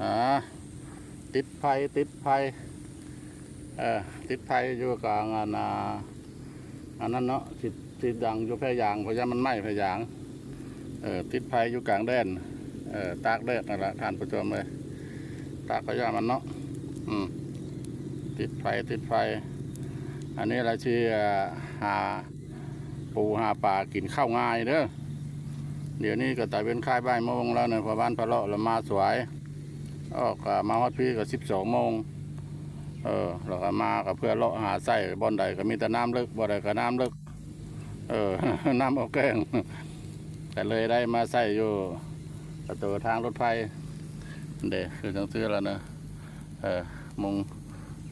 ອ່າ ຕິດໄຟ ຕິດໄຟ ເອີ ຕິດໄຟຢູ່ກາງອັນນ່າ ອັນນັ້ນເນາະ ຊິ ຊິດັງຢູ່ແພຢາງ ເພາະຢ້ານມັນໄໝ້ແພຢາງ. ເອີ ຕິດໄຟຢູ່ກາງແດນ ເອີ ຕາກແດດນັ້ນລະທ່ານຜູ້ຊົມເອີຍ ຕາກກະຢ່າມັນເນາະ. ອືມ ຕິດໄຟ ຕິດໄຟ ອັນນີ້ລະຊິ ເອີ ຫາ ປູຫາປາກິນເຂົ້າງ່າຍເດີ. ດຽວນີ້ກໍຕາເວັນຄ້າຍບ່າຍໂມງແລ້ວນະ ພໍ່ບ້ານພາເລາະລະມາສວຍ ອອກ ອາ ມາຮອດພີ້ກໍສິບສອງໂມງ. ເອີ ແລ້ວກໍມາກໍເພື່ອເລາະຫາໄສ້ ບ່ອນໃດກໍມີແຕ່ນ້ຳເລິກ ບ່ອນໃດກໍນ້ຳເລິກ ເອີ ນ້ຳອອກແກ້ງ ກໍເລີຍໄດ້ມາໃສ່ຢູ່ປະຕູທາງລົດໄຟເດ້ ຄືຈັ່ງຊີ້ລະນະ. ເອີ ມຸງ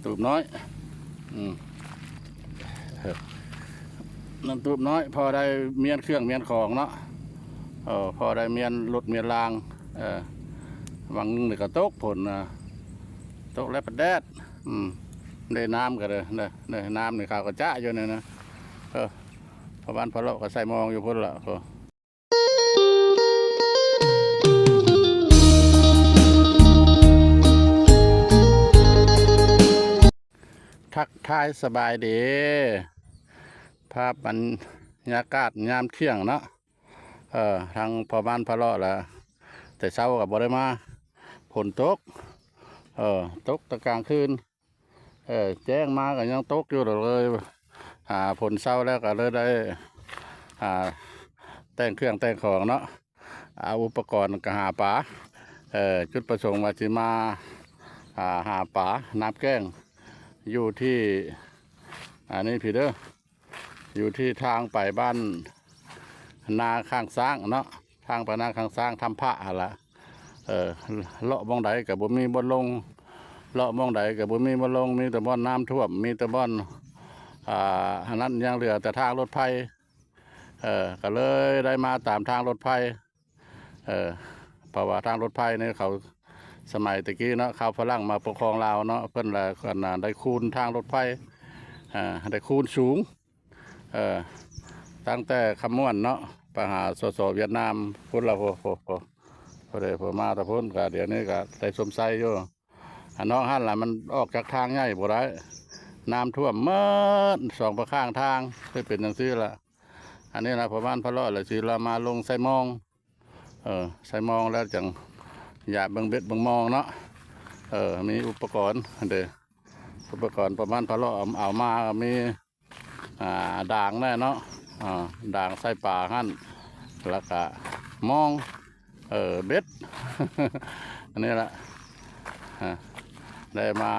ຕູບນ້ອຍ ອືມ ເອີ ນັ້ນຕູບນ້ອຍ ພໍໄດ້ມ້ຽນເຄື່ອງມ້ຽນຂອງເນາະ ເອີ ພໍໄດ້ມ້ຽນລົດມ້ຽນລາງ. ເອີ ຫວ່າງໜຶ່ງນີ້ກໍຕົກຝົນນະ ຕົກແລ້ວປະແດດ ອືມ ໄດ້ນ້ຳກໍເດີ ເດີ ນ້ຳນີ້ຂາວກະຈະຢູ່ນີ້ນະ. ເອີ ພໍ່ບ້ານພາເລາະກໍໃສ່ມອງຢູ່ພຸ້ນລະ ໂອ້. ທັກທາຍສະບາຍດີ ພາບບັນຍາກາດຍາມທ່ຽງເນາະ ເອີ ທາງພໍ່ບ້ານພາເລາະລະ ແຕ່ເຊົ້າກໍບໍ່ໄດ້ມາ ຝົນຕົກ ເອີ ຕົກແຕ່ກາງຄືນ ເອີ ແຈ້ງມາກໍຍັງຕົກຢູ່ ເລີຍ ອາ ຝົນເຊົາແລ້ວກໍເລີຍໄດ້ ອາ ແຕ່ງເຄື່ອງແຕ່ງຂອງເນາະ ເອົາອຸປະກອນກະຫາປາ ເອີ ຈຸດປະສົງວ່າຊິມາ ອາ ຫາປານ້ຳແກ້ງ ຢູ່ທີ່ ອັນນີ້ພີ້ເດີ ຢູ່ທີ່ທາງໄປບ້ານນາຂ້າງຊ້າງເນາະ ທາງໄປນາຂ້າງຊ້າງ ທຳພະຫັ້ນລະ. ເອີ ເລາະໝ່ອງໃດກໍບໍ່ມີບ່ອນລົງ ເລາະໝ່ອງໃດກໍບໍ່ມີບ່ອນລົງ ມີແຕ່ບ່ອນນ້ຳຖ້ວມ ມີແຕ່ບ່ອນ ອາ ອັນນັ້ນ ຍັງເຫຼືອແຕ່ທາງລົດໄຟ. ເອີ ກໍເລີຍໄດ້ມາຕາມທາງລົດໄຟ ເອີ ເພາະວ່າທາງລົດໄຟນີ້ເຂົາ ສະໄໝແຕ່ກີ້ເນາະ ເຂົາຝຣັ່ງມາປົກຄອງລາວເນາະ ເພິ່ນລະ ອັນນ່າ ໄດ້ຄູນທາງລົດໄຟ ອາ ໄດ້ຄູນສູງ ເອີ ຕັ້ງແຕ່ຄຳມ່ວນເນາະ ໄປຫາ ສສ ຫວຽດນາມພຸ້ນລະ ໂອ້ ໂອ້ ໂອ້ ຜູ້ໃດຜູ້ມາແຕ່ພຸ້ນ ກະດຽວນີ້ກະໄດ້ຊົມໄຊຢູ່. ອັນນອກຫັ້ນລະ ມັນອອກຈາກທາງໃຫຍ່ບໍ່ໄດ້ ນ້ຳຖ້ວມໝົດສອງປະຂ້າງທາງ ເລີຍເປັນຈັ່ງຊີ້ລະ. ອັນນີ້ລະ ພໍ່ບ້ານພາເລາະລະຊິລະມາລົງໃສ່ມອງ ເອີ ໃສ່ມອງແລ້ວຈັ່ງຢາກເບິ່ງເບັດເບິ່ງມອງເນາະ. ເອີ ມີອຸປະກອນຫັ້ນເດ ອຸປະກອນພໍ່ບ້ານພາເລາະເອົາ ເອົາມາ ມີ ອ່າ ດາງແດ່ເນາະ ອ່າ ດາງໃສ່ປາຫັ້ນ ແລ້ວກະມອງ ເອີ ເບັດ ອັນນີ້ລະ ອ່າ ໄດ້ມາ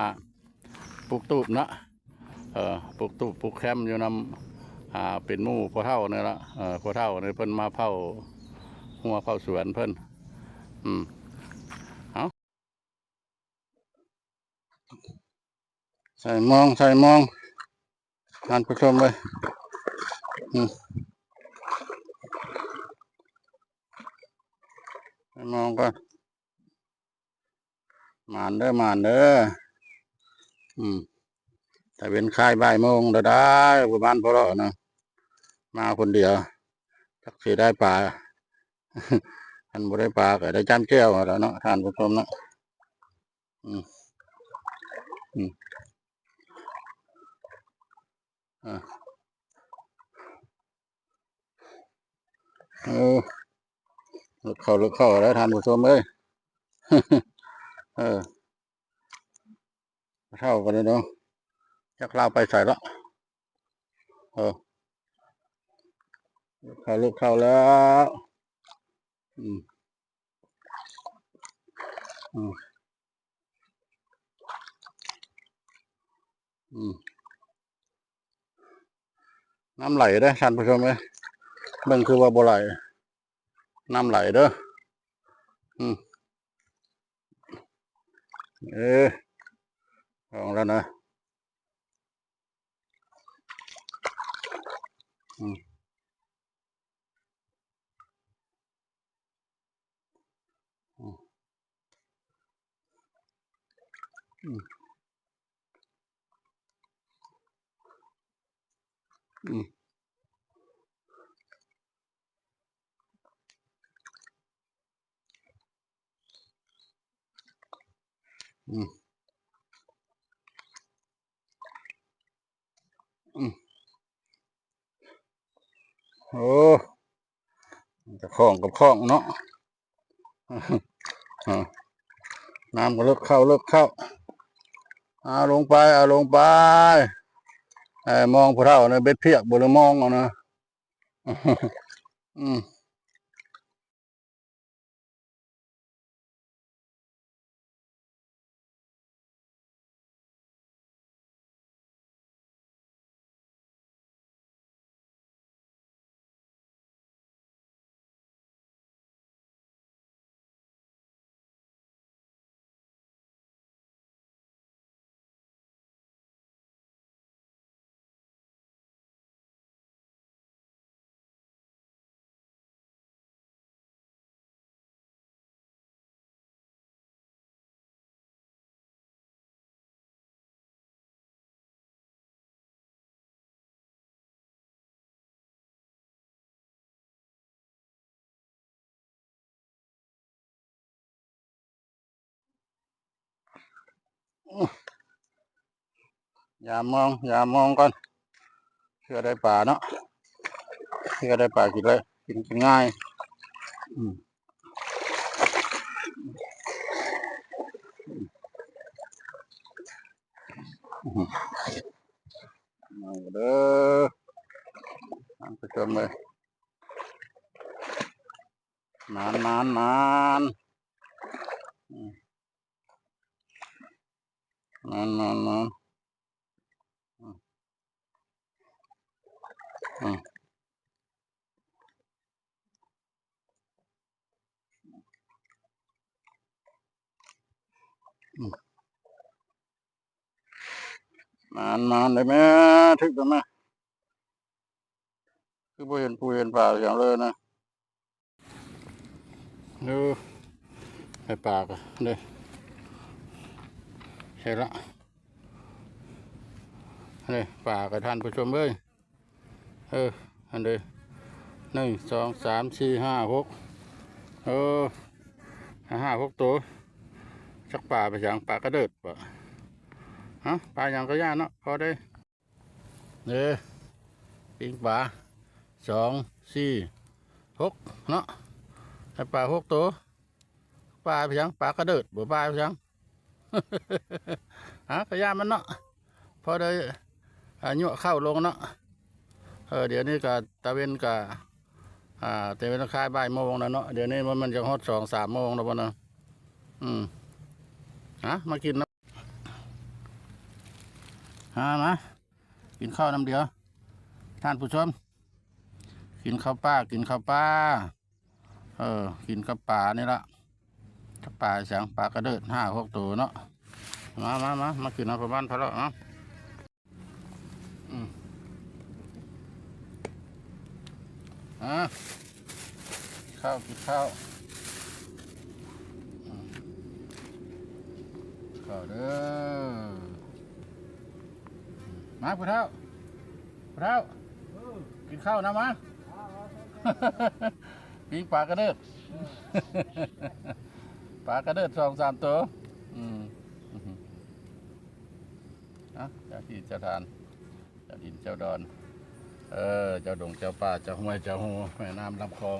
ປຸກຕູບເນາະ ເອີ ປຸກຕູບປຸກແຄມຢູ່ນຳ ອ່າ ເປັນໝູ່ພໍ່ເຖົ້ານີ້ລະ ເອີ ພໍ່ເຖົ້ານີ້ເພິ່ນມາເຝົ້າຮົ້ວເຝົ້າສວນເພິ່ນ ອືມ ເອົາ ໃສ່ມອງ ໃສ່ມອງ ທ່ານຜູ້ຊົມເອີຍ ອືມ ໃສ່ມອງກ່ອນ. ໝານເດີ ໝານເດີ ອືມ ຕາເວັນຄ້າຍບ່າຍໂມງແລ້ວໄດ໋ ພໍ່ບ້ານພາເລາະນະ ມາຄົນດຽວ ຈັກຊິໄດ້ປາ ຄັນບໍ່ໄດ້ປາກໍໄດ້ຈ້ຳແຈ່ວຫັ້ນແຫຼະເນາະ ທ່ານຜູ້ຊົມເນາະ ອືມ ອືມ ອ່າ ເອີ ເລິກເຂົ້າ ເລິກເຂົ້າແລ້ວທ່ານຜູ້ຊົມເອີຍ ເອີ ເຖົ້າກັນເນາະ ຈັກລາວໄປໃສລະ ເອີ ເລິກເຂົ້າ ເລິກເຂົ້າແລ້ວ ອືມ ອືມ ອືມ ນ້ຳໄຫຼເດ້ທ່ານຜູ້ຊົມເອີຍ ເບິ່ງຄືວ່າບໍ່ໄຫຼ ນ້ຳໄຫຼເດີ ອືມ ເອີ ອອກແລ້ວນະ ອືມ ອືມ ອືມ ອືມ. ອືມ ອືມ ໂອ້ ກະຂ້ອງກະຂ້ອງເນາະ ນ້ຳກະເລິກເຂົ້າ ເລິກເຂົ້າ ເອົາລົງໄປ ເອົາລົງໄປ ເອີ ມອງຜູ້ເຖົ້ານະ ເບັດພຽກບໍ່ ຫຼືມອງເອົານະ ອືມ. ຍາມມອງ ຍາມມອງກ່ອນ ເພື່ອໄດ້ປາເນາະ ເພື່ອໄດ້ປາກິນເລີຍ ກິນ ກິນງ່າຍ ອືມ. ເອົາເດີ ທ່ານຜູ້ຊົມເອີຍ ໝານ ໝານ ໝານ ອືມ ໝານ ໝານ ໝານ ອືມ ອືມ. ອືມ ມານ ມານໄດ້ແມ້ ຖືກແລ້ວແມ້ ຄືບໍ່ເຫັນປູເຫັນປາຫຍັງເລີຍນະ ເອີ ໄດ້ປາກະເດ້ ໃຊ່ລະ ເດ້ປາກະ ທ່ານຜູ້ຊົມເອີຍ. ເອີ ອັນເດ ໜຶ່ງ ສອງ ສາມ ສີ່ ຫ້າ ຫົກ ເອີ ຫ້າ ຫົກໂຕ ຈັກປາໄປຫຍັງ ປາກະເດີດບໍ ຮະ ປາຫຍັງກະຢ່າເນາະ ພໍໄດ້ ເອີ ປີ້ງປາ ສອງ ສີ່ ຫົກເນາະ ໄດ້ປາຫົກໂຕ. ປາໄປຫຍັງ ປາກະເດີດ ບໍ່ປາໄປຫຍັງ ຫາກະຢ່າມັນເນາະ ພໍໄດ້ ອ່າ ຍົວະເຂົ້າລົງເນາະ ເອີ ດຽວນີ້ກະຕາເວັນກະ ອ່າ ຕາເວັນຄາຍບ່າຍໂມງແລ້ວເນາະ ດຽວນີ້ມັນ ມັນຈະຮອດສອງສາມໂມງແລ້ວບໍ່ນະ ອືມ ຫາ ມາກິນນຳ ຫາ ມາ ກິນເຂົ້ານຳດຽວ ທ່ານຜູ້ຊົມ ກິນເຂົ້າປ່າ ກິນເຂົ້າປ່າ. ເອີ ກິນກັບປານີ້ລະ ກັບປາຫຍັງ ປາກະເດີດ ຫ້າຫົກໂຕເນາະ ມາ ມາ ມາ ມາກິນເອົາປະມານພໍລະເນາະ ອືມ ອ່າ ກິນເຂົ້າ ກິນເຂົ້າ ອືມ ເຂົ້າເດີ ມາຜູ້ເຖົ້າ ຜູ້ເຖົ້າ ກິນເຂົ້ານຳມາ ປີ້ງປາກະເດີດ ປາກະເດີດສອງສາມໂຕ ອືມ ເອົາ ເຈົ້າທີ່ເຈົ້າທານ ເຈົ້າດິນເຈົ້າດອນ ເອີ ເຈົ້າດົງເຈົ້າປ່າ ເຈົ້າຫ້ວຍເຈົ້າຮູ ແມ່ນ້ຳລຳຄອງ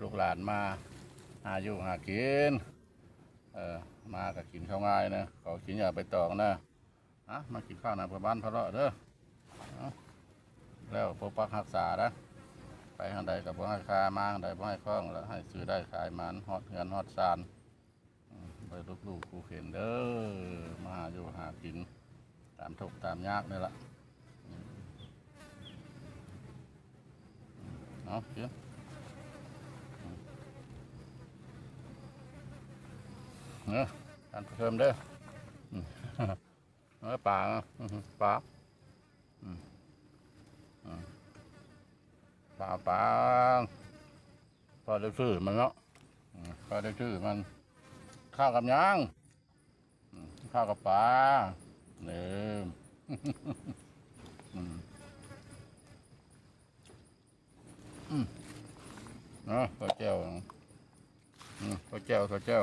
ລູກຫຼານມາຫາຢູ່ຫາກິນ ເອີ ມາກະກິນເຂົ້າງ່າຍນະ ຂໍກິນຢາໃບຕອງນະ. ອ່ະ ມາກິນເຂົ້ານຳພໍ່ບ້ານພໍ່ເລາະເດີ ເອົາ ແລ້ວປົກປັກຮັກສາເດີ ໄປທາງໃດກະບໍ່ໃຫ້ຄາ ມາທາງໃດບໍ່ໃຫ້ຂ້ອງ ແລ້ວໃຫ້ຊື້ໄດ້ຂາຍໝານ ຮອດເຮືອນຮອດຊານ ອືມ ບໍ່ໃຫ້ລົບຫຼູ່ຂູ່ເຂັນເດີ ມາຫາຢູ່ຫາກິນຕາມທຸກຕາມຍາກນີ້ລະ ອືມ ເອົາ ກິນ ອືມ ເດີ ທ່ານຜູ້ຊົມເດີ ອືມ ເອີ ປາ ປາ ອືມ ອືມ ປາ ປາ ພໍໄດ້ຊື້ມັນເນາະ ອືມ ພໍໄດ້ຊື້ມັນ ຂ້າວກັບຫຍັງ ອືມ ຂ້າວກັບປາ ເອີ ອືມ ອືມ ເນາະ ເຂົ້າແຈ່ວ ອືມ ເຂົ້າແຈ່ວ ເຂົ້າແຈ່ວ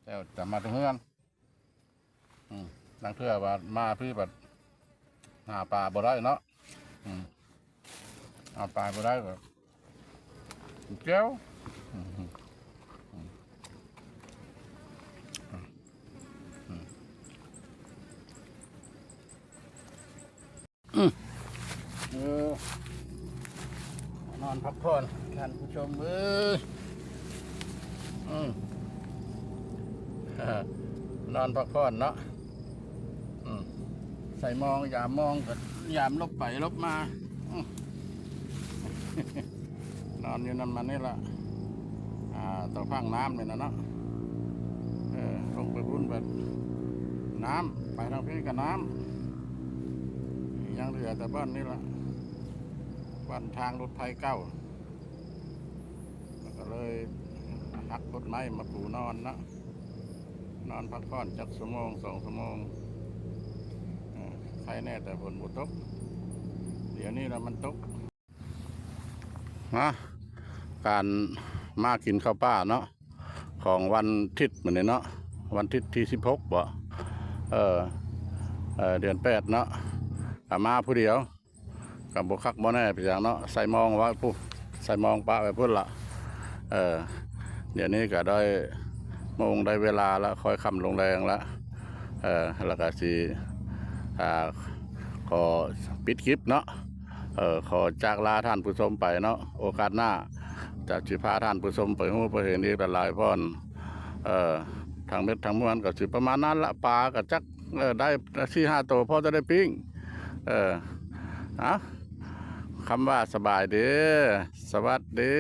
ແຈ່ວຈະມາແຕ່ເຮືອນ ອືມ ລາງເທື່ອວ່າມາພີ້ບັດຫາປາບໍ່ໄດ້ເນາະ ອືມ ຫາປາບໍ່ໄດ້ກໍກິນແຈ່ວ ອືມ ອືມ ອືມ ເອີ ນອນພັກຜ່ອນທ່ານຜູ້ຊົມເອີຍ ອືມ ນອນພັກຜ່ອນເນາະ ອືມ ໃສ່ມອງ ຍາມມອງກໍຍາມຫຼົບໄປຫຼົບມາ ອືມ ນອນຢູ່ນຳມັນນີ້ລະ ອ່າ ຕາຝັ່ງນ້ຳນີ້ນະເນາະ ເອີ ລົງໄປພຸ້ນກໍນ້ຳ ໄປທາງພີ້ກໍນ້ຳ ຍັງເຫຼືອແຕ່ບ່ອນນີ້ລະ ບ່ອນທາງລົດໄຟເກົ່າ ແລ້ວກໍເລີຍຫັກກົດໄມ້ມາປູນອນເນາະ ນອນພັກຜ່ອນຈັກຊົ່ວໂມງສອງຊົ່ວໂມງ ເອີ ໄຄແນ່ແຕ່ຝົນບໍ່ຕົກ ດຽວນີ້ລະມັນຕົກ. ມາ ການມາກິນເຂົ້າປ່າເນາະ ຂອງວັນທິດມື້ນີ້ເນາະ ວັນທິດທີສິບຫົກບໍ ເອີ ເອີ ເດືອນແປດເນາະ ກະມາຜູ້ດຽວ ກະບໍ່ຄັກບໍ່ແນ່ເປັນຫຍັງເນາະ ໃສ່ມອງໄວ້ພຸ້ນ ໃສ່ມອງປະໄວ້ພຸ້ນລະ ເອີ ດຽວນີ້ກະໄດ້ໂມງໄດ້ເວລາລະ ຄ່ອຍຄ່ຳລົງແລງລະ ເອີ ລະກະຊິ ອ່າ ຂໍປິດຄລິບເນາະ ເອີ ຂໍຈາກລາທ່ານຜູ້ຊົມໄປເນາະ ໂອກາດໜ້າຈະຊິພາທ່ານຜູ້ຊົມໄປຮູ້ໄປເຫັນອີກຫຼາຍໆບ່ອນ ເອີ ທັງໝົດທັງມວນກໍຊິປະມານນັ້ນລະ ປາກໍຈັກ ເອີ ໄດ້ສີ່ຫ້າໂຕ ພໍຈະໄດ້ປີ້ງ ເອີ ເອົາ ຄຳວ່າສະບາຍດີ ສະຫວັດດີ.